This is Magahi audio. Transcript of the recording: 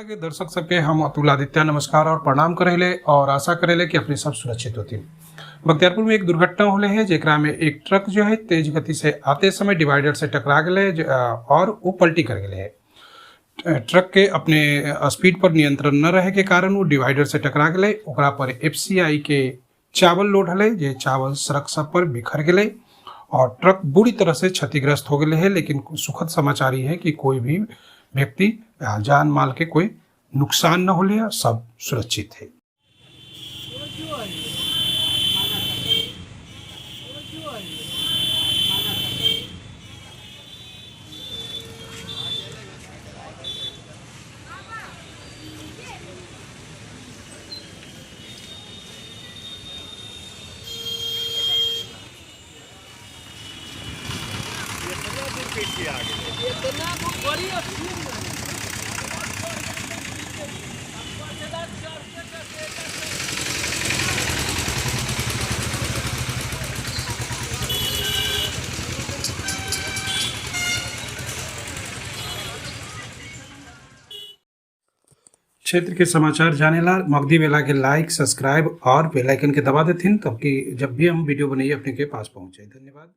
बेला के दर्शक सबके हम अतुल आदित्य नमस्कार और प्रणाम करेले और आशा करेले कि अपने सब सुरक्षित होती। बख्तियारपुर में एक दुर्घटना होले है जेकरा में एक ट्रक जो है तेज गति से आते समय डिवाइडर से टकरा गए और वो पलटी कर गए है। ट्रक के अपने स्पीड पर नियंत्रण न रहे के कारण वो डिवाइडर से टकरा गए। ओकरा पर एफसीआई के चावल लोड हले, जे चावल सड़क सब पर बिखर गए और ट्रक बुरी तरह से क्षतिग्रस्त हो गए है। लेकिन सुखद समाचार ये है कि कोई भी व्यक्ति जान माल के कोई नुकसान न होले, सब सुरक्षित है। क्षेत्र के समाचार जानेला मगधी बेला के लाइक, सब्सक्राइब और बेल आइकन के दबा देथिन, तब कि जब भी हम वीडियो बनाइए अपने के पास पहुंचे। धन्यवाद।